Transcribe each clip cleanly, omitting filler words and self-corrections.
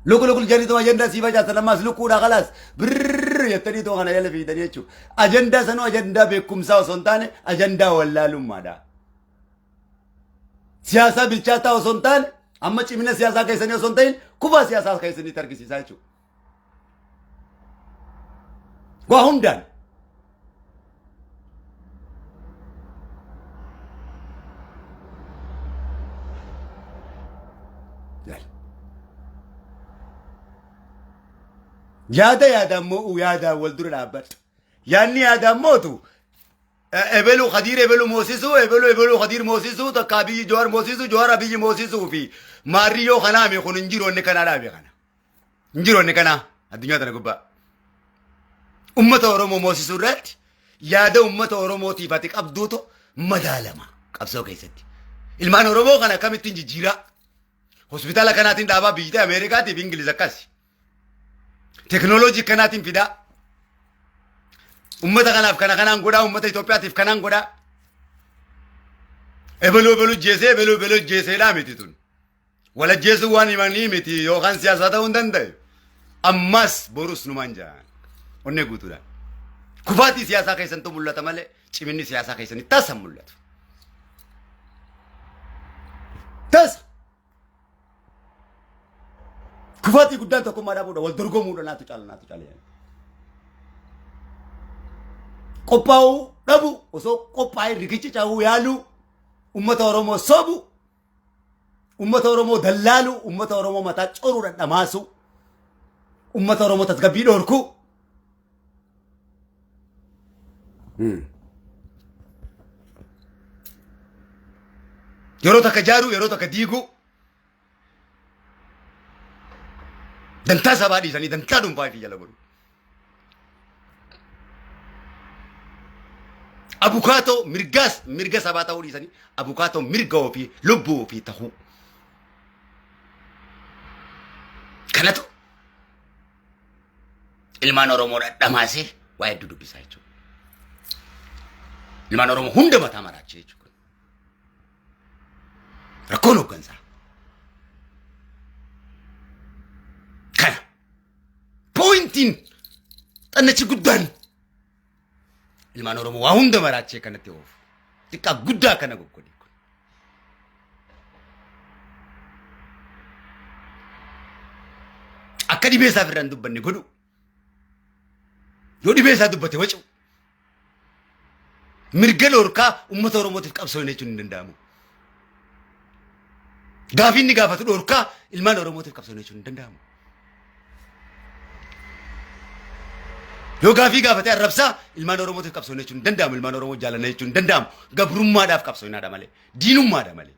Luku luku jedhaniituma ajandaa sii facaasan ammaas lukkuudha kalaas birrrr jettaniituma kana jala fiigdanii jechuudha. Ajandaa sanuu ajandaa beekumsaa osoo hin taane ajandaa wallaalummaadha. Siyaasaa bilchaataa osoo hin taane amma cimina siyaasaa keessanii osoo hin ta'in kufaa siyaasaa keessaniitti argisiisaa jechuudha. Waa hundaan. Yaada yaadaan moo'uu yaadaan wal dura dhaabbadha. Yaadni yaadaan mootu ebelu Khadiir ebelu moosisuu ebelu ebelu Khadiir moosisuu takka Abiyyi Jawaar moosisuu Jawaar Abiyyi moosisuu fi maarriyyoo kanaami kun hin jiru inni kanaa dhaabe kana. Hin jiru inni kanaa addunyaa tana gubbaa. Ummata Oromoo moosisuu irratti yaada ummata Oromootiif ati qabduutu madaalama qabsoo keessatti. Ilmaan Oromoo kana akkamittiin jijjiiraa? Hospitaala kanaatiin dhaabaa biyyi Ameerikaatiif Ingiliz akkasi. Teknooloojii kanaatiin fidaa. Ummata kanaaf kana kanaan godhaa, ummata Itoophiyaatiif kanaan godhaa. Ebeluu ebeluu jeesee ebeluu ebeluu jeeseedhaa miti tun. Wal ajjeesuu waan himanii miti yookaan siyaasaa ta'uu hin danda'e. Ammas borus numaan jedhan. Onnee guutuudhaan. Kufaatii siyaasaa keessantu mul'ata malee ciminni siyaasaa keessanii tasa hin mul'atu. Tasa. Kufaatii guddaan tokkummaa dhabuudha. Wal dorgomuudha naatu caala naatu caala jedhan. Qophaa'uu dhabu osoo qophaa'ee riqicha cahuu yaaluu uummata Oromoo sobu Ummata Oromoo dallaaluu, ummata Oromoo mataa coruudhaan dhamaasuu, ummata Oromoo tasgabbii dhorkuu. Yeroo takka jaaruu, yeroo takka diiguu. Dantaa sabaa dhiisanii dantaa dhuunfaa fi jala godhu. Abukaatoo mirgaas mirga sabaa ta'uu dhiisanii abukaatoo mirga ofii lubbuu ofii ta'uu. Kanatu ilmaan Oromoo dhadhamaasee waa hedduu dubbisaa jechuudha. Ilmaan Oromoo hunda mataa maraachee jechuudha. Rakkoon hooggansaa. Kana Poointiin xannachi guddaan ilmaan Oromoo waa hunda maraachee kanatti oofu. Xiqqaa guddaa kana goggodhe kun. Akka dhibee isaaf irraa hin dubbanne godhu. Yoo dhibee isaa dubbate wacu. Mirga dhorkaa uummata Oromootiif qabsoo jechuun hin danda'amu. Gaafii inni gaafatu dhorkaa ilmaan Oromootiif qabsoo jechuun hin danda'amu. Yoo gaafii gaafate arrabsaa ilmaan Oromootiif qabsoo jechuun hin danda'amu. Ilmaan Oromoo jaalanna jechuun hin danda'amu. Gabrummaadhaaf qabsoo malee. Diinummaadha malee.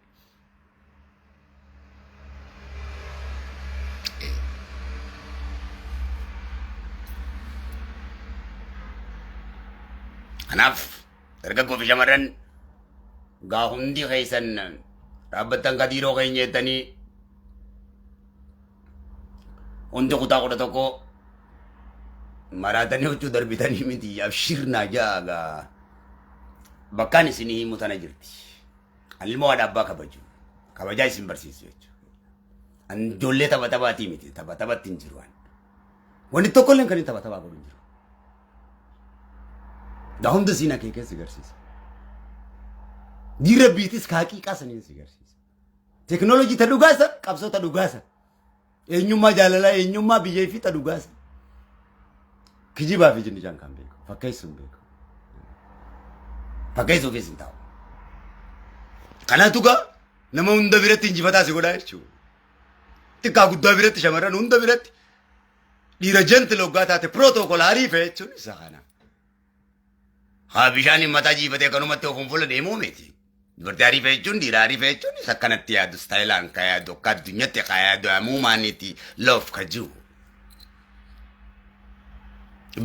Kanaaf dargaggoo fi shamarran gaa hundi keessan dhaabbattan kadiiroo keenya jettanii hundi kutaa 11 maraatanii huccuu darbitanii miti abshirnaa ja'a gaa bakkaan isinii himu tana jirti. Ani ilmoo haadha abbaa kabaju. Kabajaa isin barsiisu jechuudha. Ani ijoollee tapha taphaatii miti. Tapha taphatti hin jiru. Wanti tokko illee kan inni tapha taphaa godhu hin jiru. Gaa hunda siin akeekee si garsiisa. Diin rabbiitis ka haqiiqaa saniin si garsiisa. Teknoolojii ta dhugaa san qabsoo ta dhugaa san. Eenyummaa jaalalaa eenyummaa biyya fi ta dhugaa san. Kijibaa fi jinnichaan kan beeku. Fakkeessuun beeku. Fakkeessuufis hin ta'u. Kanaatu gaa nama hunda biratti injifataa si godhaa jechuudha. Xiqqaa guddaa biratti shamarran hunda biratti dhiira gentle hoggaa taate protocol hariife jechuun isa kana. Haa bishaaniin mataa jiifatee kanumatti ofuun fuula deemuu miti. Dubartii hariife jechuun dhiira hariife jechuun isa akkanatti yaadu staayilaan ka yaadu akka addunyatti ka yaadu amuumaaniiti loof ka jiru.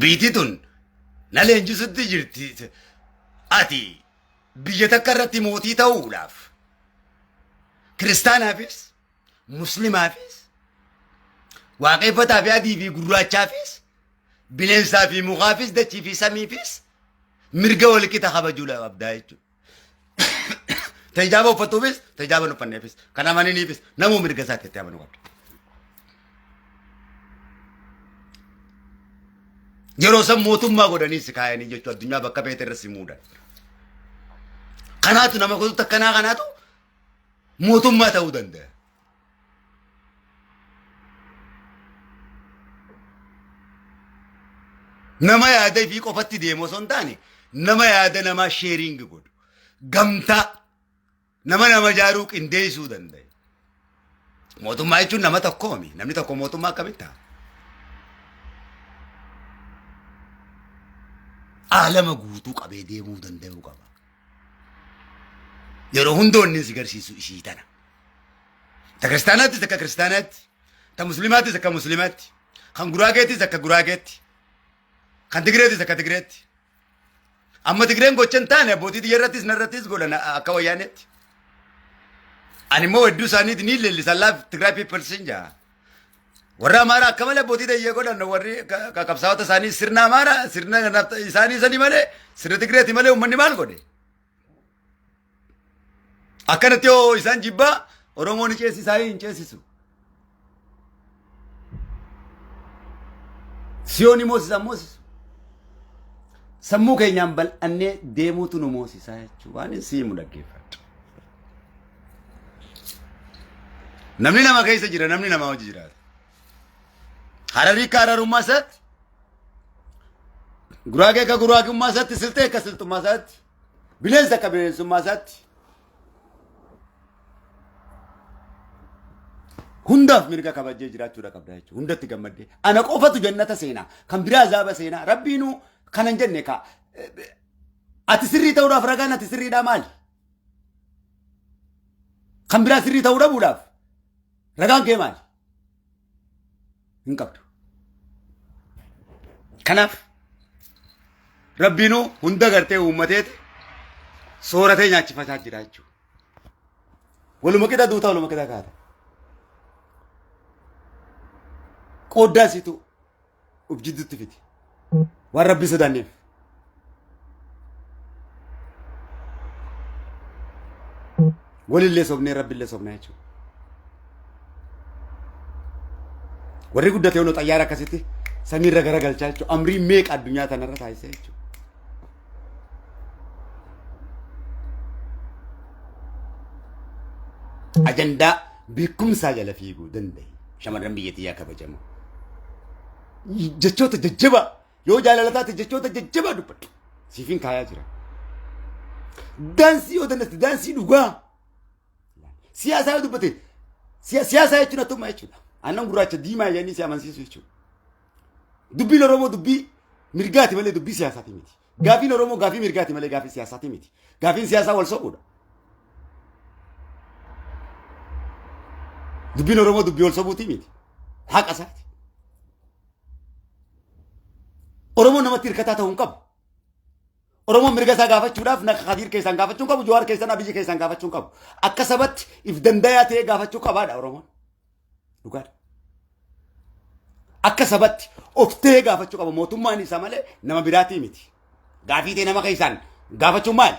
Biitii tun na leenjisutti jirti. Ati biyya takka irratti mootii ta'uudhaaf kiristaanaafis muslimaafis waaqeffataa fi adii fi gurraachaafis bineensaa fi mukaafis dachii fi samiifis mirga walqixa kabajuudha qabdaa jechuudha. Tajaajila uffatuufis tajaajila hin uffanneefis kan amananiifis namuu mirga isaatti itti amanuu qabda. Yeroo san mootummaa godhanii si kaayanii jechuudha addunyaa bakka feete irra si muudan. Kanaatu nama gosoota akkanaa kanaatu mootummaa ta'uu danda'a. Nama yaada ifii qofatti deemu osoo hin taane nama yaada namaa sheeriingi godhu gamtaa nama nama jaaruu qindeessuu danda'e. Mootummaa jechuun nama tokkoomi. Namni tokko mootummaa akkamitti ta'a? Aalama guutuu qabee deemuu danda'uu qaba. Yeroo hunda wanni si garsiisu isii tana. Ta kiristaanaattis akka kiristaanaatti, ta musliimaattis akka musliimaatti, kan guraageettis akka guraageetti, kan tigireetis akka tigireetti. Amma Tigreen gocha hin taane abbootii tiyya irrattis narrattis godhan akka wayyaanetti. Ani immoo hedduu isaaniiti ni leellisan laaf Tigraay people sin jaa. Warra Amaaraa akka malee abbootii tiyya godhan warri qabsaa'ota isaanii sirna Amaaraa sirna isaanii sanii malee sirna Tigreeti malee uummanni maal godhe? Akkanatti yoo isaan jibbaa Oromoon ni ceesisaa hin ceesisu. Siyoon ni moosisa moosisu. Sammuu keenyaan bal'annee deemuutu nu moosisaa jechuudha. Waan hin siimu dhaggeeffadhu. Namni nama keessa jira namni nama hojii jiraata. Hararii akka hararummaa isaatti, Guraagee akka guraagummaa isaatti, Silxee akka silxummaa isaatti, bineensa akka bineensummaa isaatti. Hundaaf mirga kabajjee jiraachuudha qabda jechuudha. Hundatti gammaddee. Ana qofatu jannata seenaa. Kan biraa azaaba seenaa. Rabbiinuu kana hin jenne kaa. Ati sirrii ta'uudhaaf ragaan ati sirriidhaa maali? Kan biraa sirrii ta'uu dhabuudhaaf ragaan kee maali? Hin qabdu. Kanaaf Rabbiinuu hunda gartee uummateeti sooratee nyaachifataa jira jechuudha. Waluma qixa duutaa waluma qixa kaata. Qooddaa situ uf jidduutti fiti. Waan Rabbi sodaanneef. Walillee sobnee Rabbillee sobnaa jechuudha. Warri guddate yoo xayyaara akkasitti samiirra garagalchaa jechuudha. Amrii meeqa addunyaa tanarra taasisee jechuudha. Ajandaa beekumsaa jala fiiguu danda'e. Shamarran biyya tiyyaa kabajamoo. Jechoota jajjabaa yoo jaalala taate jechoota jajjabaa dubbadhu. Siifin kaayaa jira. Daansii yoo dandeesse daansii dhugaa. Siyaasaa yoo dubbate siyaasaa jechuun attummaa jechuudha. Aannan gurraacha diimaa jedhanii si amansiisu jechuudha. Dubbiin Oromoo dubbii mirgaati malee dubbii siyaasaati miti. Gaafiin Oromoo gaafii mirgaati malee gaafii siyaasaati miti. Gaafiin siyaasaa wal soquudha. Dubbiin Oromoo dubbii wal sobuuti miti. Haqa isaati. Oromoon namatti hirkataa ta'uu hin qabu. Oromoon mirga isaa gaafachuudhaaf naqa Kadiir keessaan gaafachuu hin qabu, Jawaar keessaan Abiyyi keessaan gaafachuu hin qabu. Akka sabatti if dandayaa ta'ee gaafachuu qabaadha Oromoon. Dhugaadha. Akka sabatti of ta'ee gaafachuu qaba mootummaan isaa malee nama biraatii miti. Gaafii ta'e nama keessaan gaafachuun maali?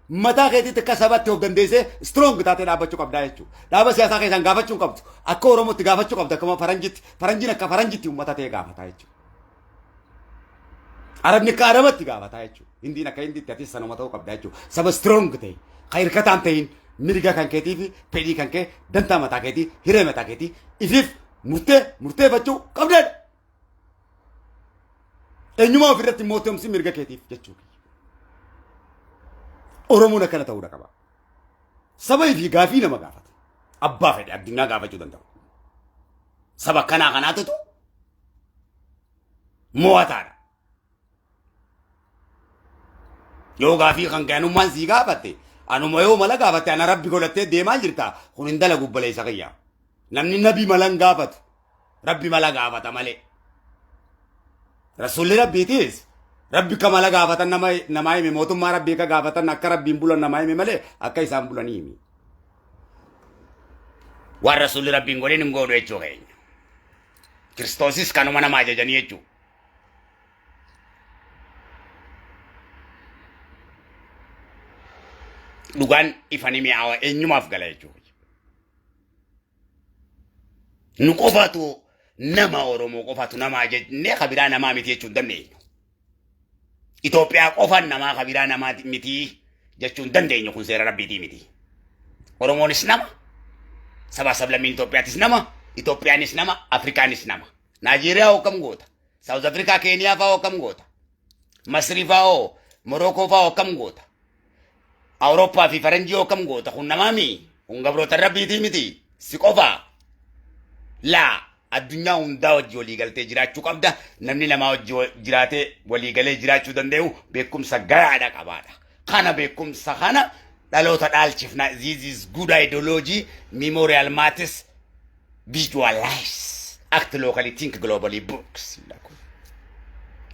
Mataa keetiitti akka sabatti of dandeessee strong taatee dhaabbachuu qabdaa jechuudha. Dhaaba siyaasaa keessaan gaafachuu hin qabdu. Akka Oromootti gaafachuu qabda akkuma faranjitti. Faranjiin akka faranjitti uummata ta'ee gaafataa jechuudha. Arabni akka Arabatti gaafataa jechuudha. Hindiin akka Hindiitti atis sanuma ta'uu qabda jechuudha. Saba strong ta'e kan hirkataan ta'in mirga kan keetii fi fedhii kan kee dantaa mataa keetii hiree mataa keetii ifiif murtee murteeffachuu qabdadha. Eenyumaa ofirratti mootumsi mirga keetiif jechuudha. Oromoon akkana ta'uudha qaba. Saba fi gaafii nama gaafata. Abbaa fedhe addunyaa gaafachuu danda'u. Saba akkanaa kanaatutu mo'ataadha. Yoo gaafii kan kee anummaan sii gaafatte anuma yoo mala gaafatte ana rabbi godhattee deemaa jirta kun hin dalagu obboleessa kiyya. Namni nabi mala hin gaafatu. Rabbi mala gaafata malee. Rasuulli rabbiitiis rabbi akka mala gaafatan nama namaa hime mootummaa rabbii akka gaafatan akka rabbiin bulan namaa hime malee akka isaan bulanii himi. Waan rasuulli rabbiin godhin hin godhu jechuu keenya. Kiristoosis kanuma nama ajajanii jechuu. Dhugaan ifani mi'aawa eenyumaaf gala jechuudha. Nu qofaatu Nama Oromoo qofaatu namaa jennee kabiraa namaa miti jechuu hin dandeenyu. Itoophiyaa qofaan namaa kabiraa namaa miti jechuu hin dandeenyu kun seera rabbiitii miti. Oromoonis nama, sabaa sablammiin Itoophiyaatis nama, Itoophiyaanis nama, Afrikaanis nama. Naajeeriyaa hoo kam goota? Saawuz Afrikaa, Keeniyaa fa'aa hoo kam goota? Masrii fa'aa hoo, Morookoo fa'aa hoo kam goota? Awurooppaa fi Faranjii hoo kam goota? Kun namaa mii? Kun gabroota rabbiitii miti? Si qofaa? Laa addunyaa hundaa wajji walii galtee jiraachuu qabda. Namni namaa wajji jiraatee walii galee jiraachuu danda'u beekumsa gayaadha qabaadha. Kana beekumsa kana dhaloota dhaalchifna. This is good ideology, memorial matters, visualize, act locally, think globally books.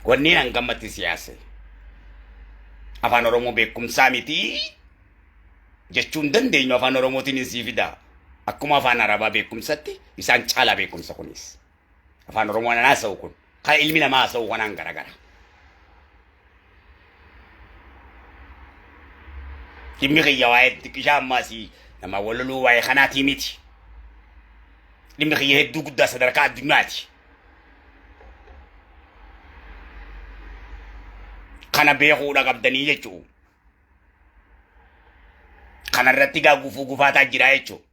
Wanni hangammatti siyaasa. Afaan Oromoo beekumsaa miti jechuu hin dandeenyu afaan Oromootiin hin sii fida. Akkuma afaan Arabaa beekumsatti isaan caalaa beekumsa kunis. Afaan Oromoo nan haasa'u kun kan ilmi namaa haasa'u kanaan garagara. Dhimmi kiyya waa'ee xiqqishaa ammaasii nama waloluu waa'ee kanaatii miti. Dhimmi kiyya hedduu guddaa sadarkaa addunyaati. Kana beekuudha qabdanii jechuudha. Kana irratti gaa gufuu gufaataa jira jechuudha.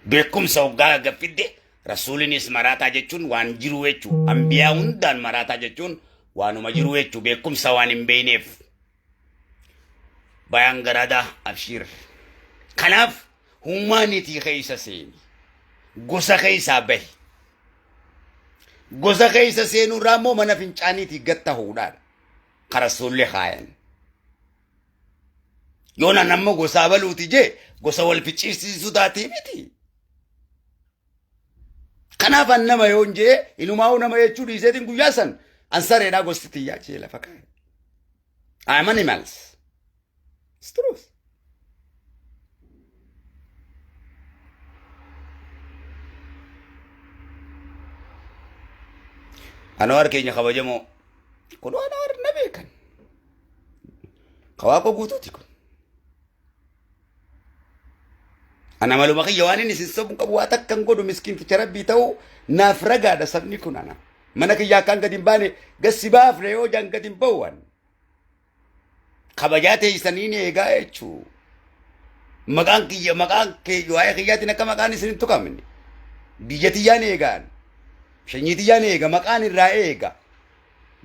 Beekumsa hoggaa gaffidde rasuulinis maraataa jechuun waan jiru jechuudha. Ambiyaa hundaan maraataa jechuun waanuma jiru jechuudha. Beekumsa waan hin beekneef. Bayaan garaadaa abshiir. Kanaaf humaanitii keessa seeni. Gosa keessaa bahi. Gosa keessa seenuurraa immoo mana fincaaniitii gad tahuudhaan ka rasuulli kaayan. Yoo nan amma gosaa baluuti jee gosa wal ficciisiisu taatee miti. Kanaaf an nama yoon jee inumaa'uu nama jechuu dhiiseetiin guyyaa san an sareedhaa gosti tiyyaa jee lafa kaa'e. I am animals. It's truth. Anwaar keenya kabajamoo kun Anwaar na beekan. Kawaaqoo guutuuti kun. Ana maluma kiyya waan inni isin sobu qabu waa takka hin godhu miskiinticha rabbii ta'uu naaf ragaadha sabni kun ana. Mana kiyya akkaan gadi hin baane gassi baafne yoo jaan gadi hin ba'u an. Kabajaa teessanii ni eegaa jechuu. Maqaan kiyya maqaan kee waa'ee kiyyaatiin akka maqaan isin hin tuqamne. Biyya tiyyaan eegaan. Sanyii tiyyaan eega maqaan irraa eega.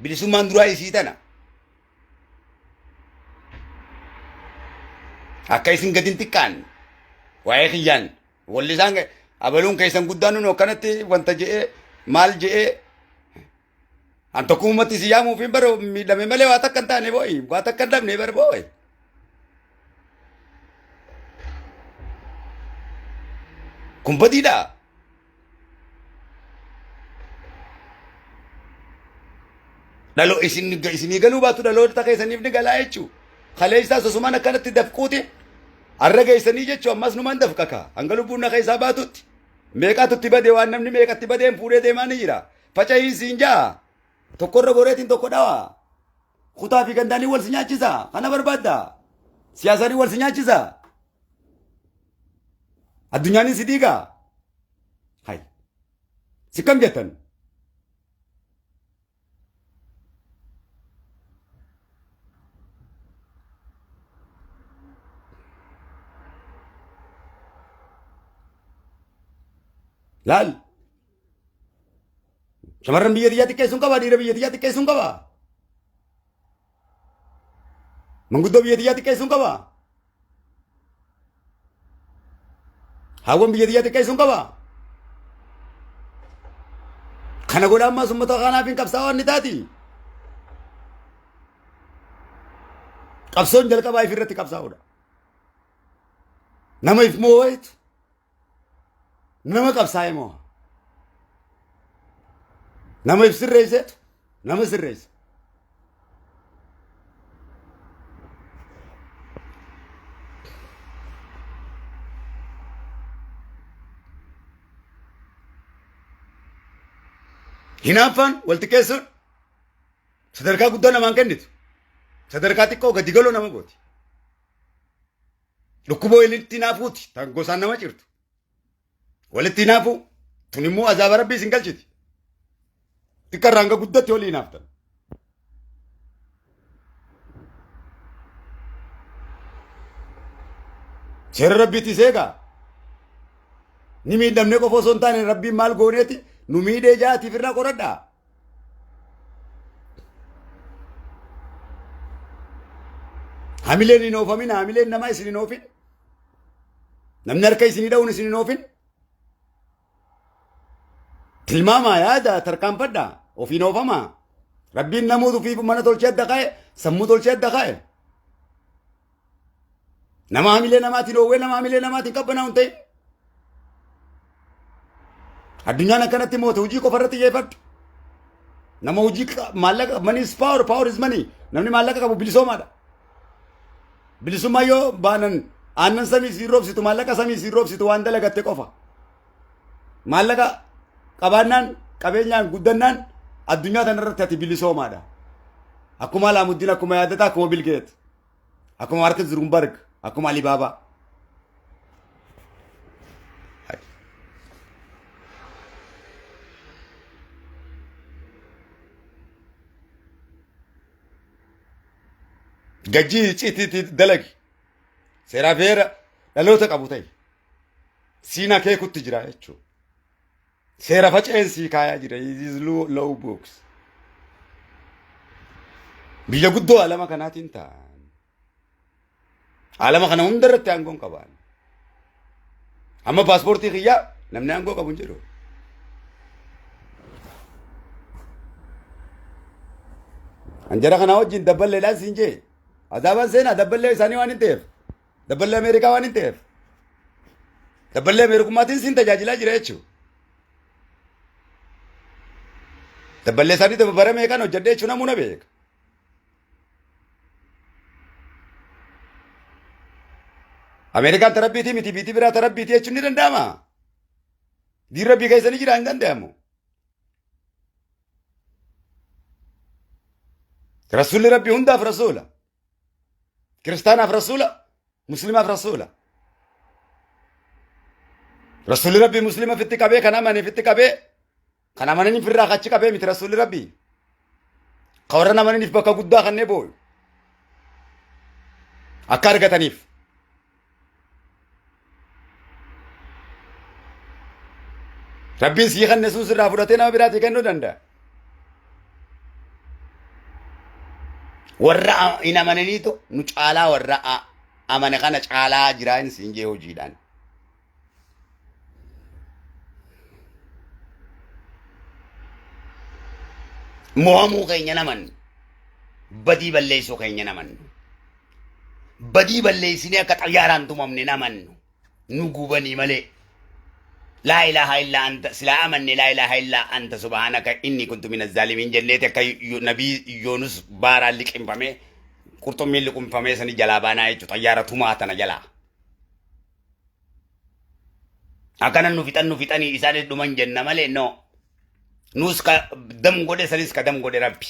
Bilisummaan duraa isii tana. Akka isin gadi hin xiqqaanne. Waa'ee kiyyaan walli isaan abaluun keessan guddaan nun akkanatti wanta je'ee maal je'ee an tokkummaatti si yaamuuf hin bara miidhame malee waa takka hin taane boo'i waa takka hin dhabne bara boo'i. Kun badiidha. Dhalo isin isinii galuu baatu dhaloota keessaniif ni galaa jechuu. Kaleessaa sosumaan akkanatti dafquuti. Har'a geessanii jechuu ammas numaan dafqa kaa. Hanga lubbuun na keessaa baatutti. Meeqaatu itti bade waan namni meeqatti badeen fuudhee deemaa ni jira. Faca'ii siin ja'a. Tokkorra goreetiin tokko dhawa. Kutaa fi gandaanii wal si nyaachisa. Kana barbaadda. Siyaasanii wal si nyaachisa. Addunyaanis si diiga. Hay. Si kam jettan? Laal. Shamarran biyya tiyyaa xiqqeessuun qaba, dhiira biyya tiyyaa xiqqeessuun qaba. Manguddoo biyya tiyyaa xiqqeessuun qaba. Haawwan biyya tiyyaa xiqqeessuun qaba. Kana godha ammas uummata kanaaf hin qabsaa'aa inni taati. Qabsoon jalqabaa ifirratti qabsaa'uudha. Nama if moo'eetu nama qabsaa'ee moo'a. Nama if sirreesseetu nama sirreessa. Hinaaffaan wal xiqqeessuun sadarkaa guddaa namaan kennitu. Sadarkaa xiqqoo gadi galoo nama gooti. Dhukkuba walitti hinaafuuti tan gosaan nama cirtu. Walitti hinaafuu tun immoo azaaba rabbii isin galchiti. Xiqqarraa hanga guddatti walii hinaaftan. Seera rabbiitti seegaa. Ni miidhamnee qofa osoo hin taane rabbiin maal gooneeti nu miidhee jaatiif irraa qoradhaa. Hamileen hin oofamin, hamileen namaa isin hin oofin. Namni harka isinii dha'uun isin hin oofin. Tilmaamaa yaada tarkaanfadhaa ofiin oofamaa. Rabbiin namoota ofiif mana tolchee adda kaa'e, sammuu tolchee adda kaa'e. Nama hamilee namaatiin oowwee nama hamilee namaatiin qabbanaa'u hin ta'in. Addunyaan akkanatti moote hojii qofa irratti xiyyeeffadhu. Nama hojii maallaqa money is power, power is money. Namni maallaqa qabu bilisoomaadha. Bilisummaa yoo baanan aannan samii siin roobsitu maallaqa samii siin roobsitu waan dalagatte qofa. Maallaqa qabaannaan qabeenyaan guddannaan addunyaa tanarratti ati bilisoomaadha. Akkuma Alaamuddin, akkuma Yaadataa, akkuma Bilgeet, akkuma Maark Zuckerberg, akkuma Alibaabaa. Gajjii icciitiitti dalagi. Seeraa fi heera dhaloota qabu ta'i. Siin akeekutti jira jechuudha. Seera faca'een sii kaayaa jira. It is law books. Biyya guddoo alama kanaatiin ta'an. Alama kana hunda irratti aangoon qabaan. Amma paaspoortii kiyyaa namni aangoo qabu hin jiru. Anjara kanaa wajjin dabballeedhaan siin jee. Azaabaan seenaa dabballee isaanii waan hin ta'eef. Dabballee Ameerikaa waan hin ta'eef. Dabballee Ameerikummaatiin siin tajaajilaa jira jechuudha. Dabballee isaanii bara meeqaan hojjedhee jechuun namuu na beeka. Ameerikaan tarabbiitii miti biitii biraa tarabbiitii jechuun ni danda'ama. Diin rabbii keessa ni jira hin danda'amu. Rasuulli rabbii hundaaf rasuula. Kiristaanaaf rasuula, muslimaaf rasuula. Rasuulli rabbii muslima fitti qabee kan amane fitti qabee kan amananiif irraa achi qabee miti rasuulli rabbii. Ka warra amananiif bakka guddaa kannee booyu. Akka argataniif. Rabbiin sii kanne sun sirraa fudhatee nama biraatii kennuu danda'a. Warra hin amananiitu nu caalaa warra amane kana caalaa jiraa hin siin jee hojiidhaan. Mo'amuu keenya naman badii balleessuu keenya naman. Badii balleessinee akka xayyaaraan tumamne hin amannu. Nu gubanii malee. Laa ilaaha illaa anta silaa amanne laa ilaaha illaa anta subhaanaka inni kuntu mina zaalimiin jenneeti akka nabii Yoonus baaraan liqimfamee qurxummiin liqimfamee sani jalaa baanaa jechuudha xayyaara tumaa tana jalaa. Akkana nu fixan nu fixanii isaanis dhuman jenna malee no. Nus ka dam godhe sanis ka dam godhe rabbi.